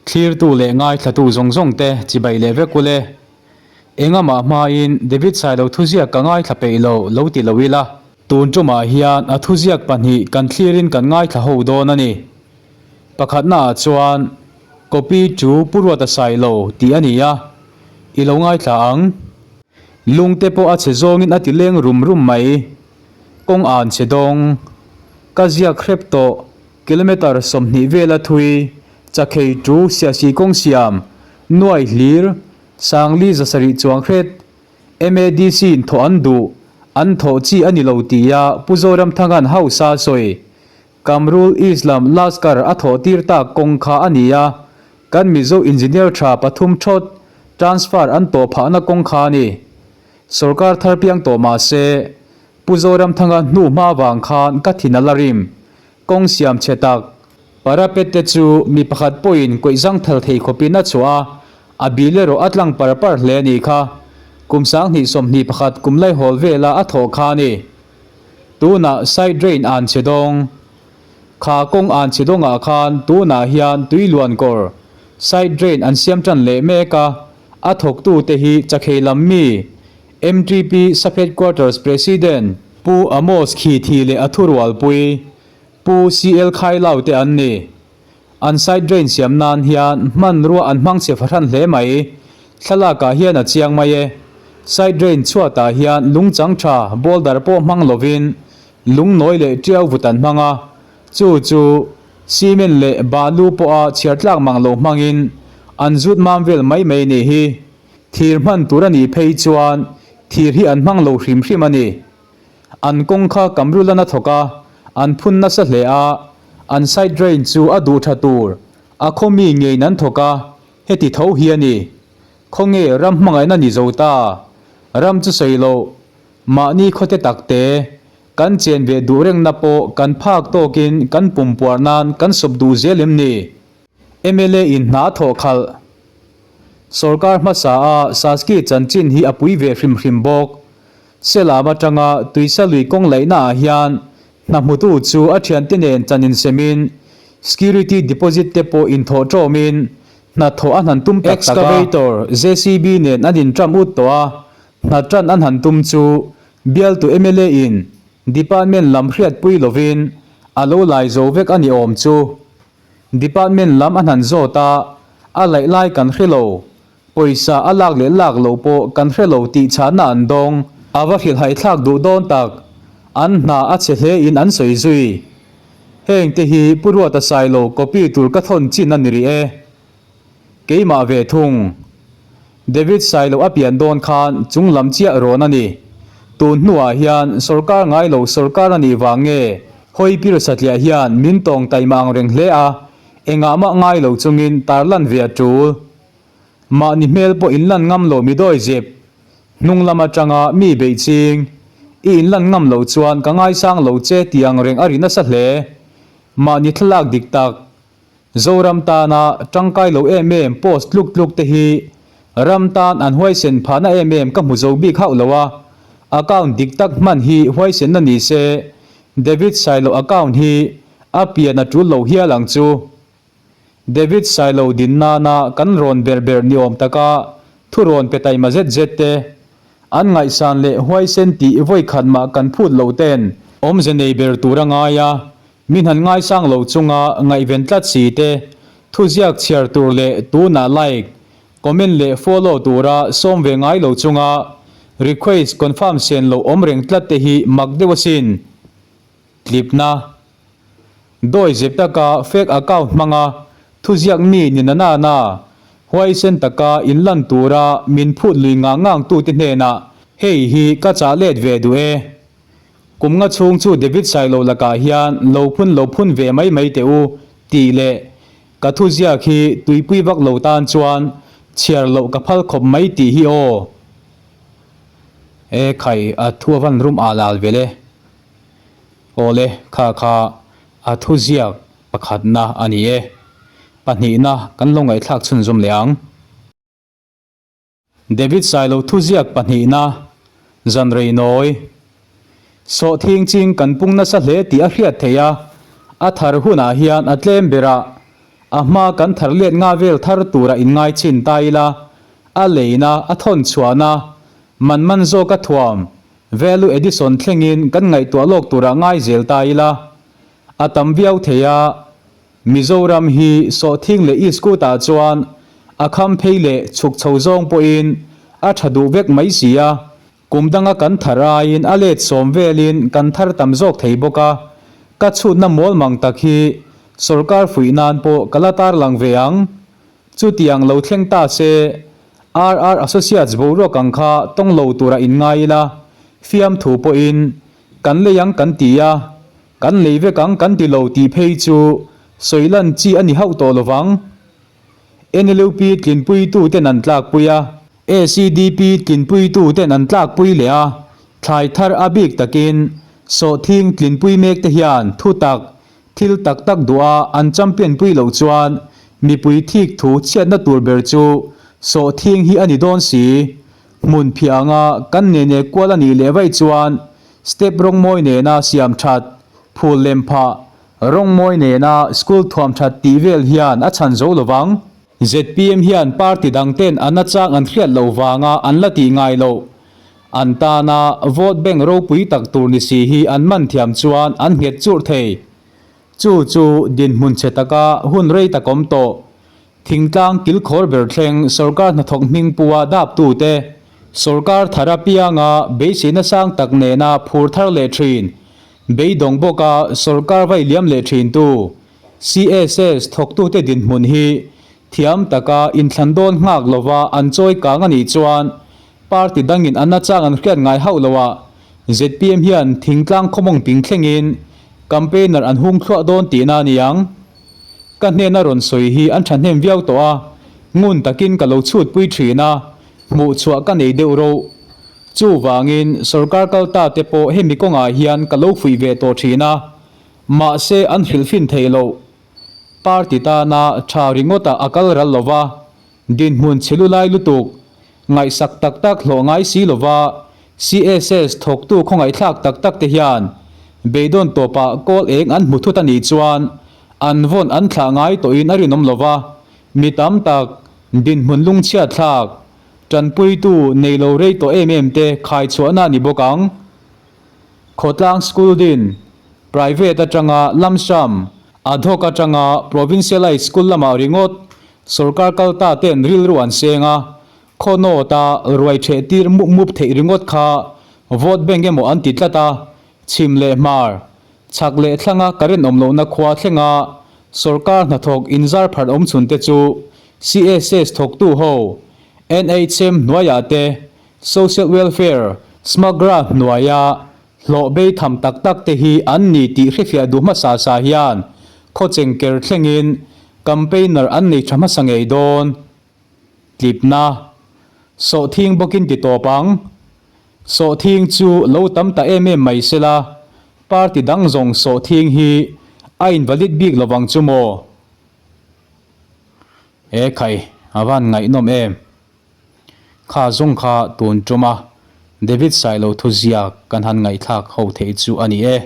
Thlirtu leh ngaithlatu zawng zawng te chibai leh vek ule. Engamah hmain David Sailo thuziak ka ngaithla peih lo lo ti lo ila. Tun tumah hian a thuziak pahnih kan thlirin kan ngaithla ho dawn a ni. Pakhatna ah chuan Copy chu Pu Ruata Sailo tih a ni a, i lo ngaithla ang. Lungte pawh a chhe zawngin a ti leng rum rum mai. Kawng an chhe dawng. Ka ziak hrep tawh. Kilometre 20 vela thui, Chakhei tu Siasi kawng siam, Nuai hlir, Sangli 700 chuang hret, MADC in thawh an duh, an thawh chi a ni lo tia Pu Zoramthanga'n House a sawi. Kamrul Islam Laskar a thawh tir tak kawng kha a ni a, kan Mizo engineer tha pathum thawt transfer an tawh phahna kawng kha a ni. Sorkar thar piang tawh mah se, Pu Zoramthanga hnu hma vang khan ka thin a la rim. Kawng siam chhe tak, parapet te chu mi pakhat pawhin kawih zang thal thei khawpin a chhuah a, a bil erawh a tlang par par hle a nih kha. Kum 2021 kum laihawl vela a thawh kha a ni. Tunah side drain an chhe dawng. Kha kawng an chhe dawngah khan tunah hian tui luan kawr, side drain an siam tan leh mek a, a thawktute hi chakhei lam mi, MTP Sub-Headquarters President, Pu Amos Khithi leh a thurualpui Pu CL Khailau te an ni. An side drain siam nan hian hmanrua an hmang chhe fahran hle mai. Thlalakah hian a chiang mai e. Side drain chhuatah hian lung chang tha boulder pawh hmang lovin lung nawi leh tiau vut an hmang a. Chu chu cement leh balu pawha chhiar tlak mang lo hmangin an zut mam vel mai mai nih hi. Thir hman tur a nih phei chuan thir hi an hmang lo hrim hrim a ni. An kawng kha Kamrulana thawk a, an phun nasa hle a, an side drain chu a duh tha tur, a khaw mi ngeiin an thawk a, heti tho hi a ni. Khawnge ram hmangaihna ni zo ta? Ram chu sawi loh, mahni khawte takte, kan chen ve duh rengna pawh kan phak tawkin kan pumpuar nan kan sawp duh zel em ni? Mla in hna thawh khalh. Sorkar hmasa a Saski chanchin hi a pui ve hrim hrim bawk. Selam atanga tuisa lui kawng laihna ah hian hna hmutu chu a thiante nen chan insemin security deposit te pawh inthawh tawmin hna thawh an han tum tak tak a. Excavator JCB nen an intram ut tawh a, hna tan an han tum chu bialtu mla in department lam hriatpui lovin a lo lai zo vek a ni awm chu. Department lam a hnan zawt a, a laih lai kan hre lo. Pawisa a lak leh lak lo pawh kan hre lo tih chhahna an dawng. A va hrilhhaih thlak duh dawn tak. An hna a chhe hle in an sawi zui. Heng te hi Pu Ruata Sailo copy tur ka thawn chin a ni rih e. Keimah ve thung. David Sailo a pian dawn khan chung lam chiah rawn a ni. Tun hnuah hian sorkar ngai lo sorkar a nih vang nge hawi pir satliah hian min tawng taima ang reng hle a, engah mah ngai lo chungin tarlan ve a tul. Mahni hmel pawh inlan ngam lo mi dawi zep. Hnung lam atanga mi beih ching. I inlan ngam lo chuan ka ngaisang lo che tih ang reng a ri nasa hle. Mahni thlalak dik tak. Zoram tana tangkai lo em em post tluk tluk te hi ram tan an huaisen phahna em em ka hmu zo bik hauh lo a, account dik tak hman hi huaisenna ni se David Sailo account hi a pian a tul lo hial ang chu. David Sailo din nana kan rawn ber ber ni awm taka thu rawn pe taima zet zet te, an ngaihsan leh huaisen tih vawi khat mah kan phut lo ten awmze nei ber tur a ngai a, Min han ngaisang lo chunga ngaihven tlat si te, thuziak chhiar tur leh tunah like, comment leh follow tura sawm ve ngai lo chunga request confirm sen lo awm reng tlat te hi mak deuh asin. Tlipna. Dawi zep taka fake account hmanga thuziak mi ni na na na, huaisen taka inlan tura min phut lui ngang ngang tute hnenah hei hi ka chah let ve duh e. Kum nga chhung chu David Sailo lakah hian lo phun lo phun ve mai mai teh u tih leh ka thuziak hi tuipui vak lo tan chuan chhiar loh ka phal khawp mai tih hi aw. E khai a thu a van rum al al vel e. Awle kha kha a thuziak pakhatna a ni e. Pahnihna kan lo ngaihthlak chhunzawm leh ang. David Sailo thuziak pahnihna, Zan rei nawi. Sawhthing ching kan pung nasa hle tih a hriat theih a, a thar hunah hian a tlem berah. A hma kan thar let nga vel thar tura inngai chhin ta ila, a leina, a thawn chhuahna, man man zawka thuam, value addition thlengin kan ngaihtuah lawk tura ngai zel ta ila, a tam viau thei a. Mizoram hi sawhthing leh iskut-ah chuan a kham phei leh chhuk chho zawng pawhin a tha duh vek mai si a. Kum danga kan thar aiin a let sawm velin kan thar tam zawk thei bawk a, ka chhutna mawl mang tak hi sorkar fuih nan pawh ka la tarlang ve ang. Chutiang lo thleng ta se, RR Associates boruak ang kha tawng lo tura inngai ila, fiamthu pawhin kan lei ang kan ti a, kan lei vek ang kan ti lo tih phei chu sawi lan chi a ni hauh tawh lovang. NLUP tlinpuituten an tlakpui a. ACDP tlinpuituten an tlakpui leh a, thlai thar a bik takin sawhthing tlinpui mek te hian thutak, thil tak tak duha an champion pui loh chuan mipui thik thu chhiatna tur ber chu sawhthing hi a ni dawn si. Hmun phiah anga kan nene kual a nih leh vaih chuan step rawngmawi nena siam that, phul lem phah, rawngmawi nena school thuam that tih vel hian a chhan zo lovang. Zpm hian party dang ten a nachang an hriat loh vanga an la tih ngai loh. An tana vote bank ropui tak tur ni si hi an man thiam chuan an nghet churh thei. Chu chu dinhmun chhe taka hun rei tak awm tawh. Thingtlang kilkhawr ber thleng sorkar hnathawk hming pua daptute sorkar thar apianga beiseina sang tak nena phur thar leh thin, beidawng bawka sorkar vai liam leh thintu CSS thawktute dinhmun hi thiam taka inthlan dawn nghak lova an chawi kang a nih chuan party dangin an nachang an hriat ngai hauh lo a, zpm hian thingtlang khawmawng ping thlengin campaigner an hung thluah dawn tihna a ni ang. Ka hnena rawn sawi hi an thahnem viau tawh a, ngun takin ka lo chhutpui thin a, hmuhchhuah ka nei deuh roh. Chuvangin sorkar kalta te pawh hemi kawngah hian ka lo fuih ve tawh thin a, Mahse an hrilhfin thei loh. Party tana tha ringawtah a kal ral lo va, dinhmun chhe lu lai lutuk, ngaihsak tak tak hlawh ngai si lo va, CSS thawktu khawngaihthlak tak tak te hian beidawn tawpah kawl eng an hmu thut a nih chuan an vawn an thlah ngai tawhin a rinawm lo va, mi tam tak dinhmun lungchhiatthlak, tanpuitu nei lo rei tawh em em te khaichhuahna a ni bawk ang. Khawtlang School din, Private atanga lump sum, ad hoc atanga Provincialized School lamah ringawt sorkar kal ta ten rilru an seng a, khaw nawta ruai theh tir mup mup theih ringawt kha vote bank emaw an ti tlat a, chhim leh hmar, chhak leh thlanga current awm lohna khua thlenga sorkar hnathawk inzar pharh awm chhun te chu CSS thawktu ho, NHM hnuaiah te Social welfare smagra hnuaia hlawh bei tham tak tak te hi an ni tih hrefiah duh hmasa sa hian khawcheng ker thlengin campaigner an nei tha hmasa ngei dawn. Tlipna. Sawhthing bawkin ti tawp ang. Sawhthing chu lo tam ta em em mai sela, party dang zawng sawhthing hi a invalid bik lovang chu maw? E khai, a van ngaihnawm em. Kha zawng kha tun tuma David Sailo thuziak kan han ngaihthlak ho theih chu a ni e.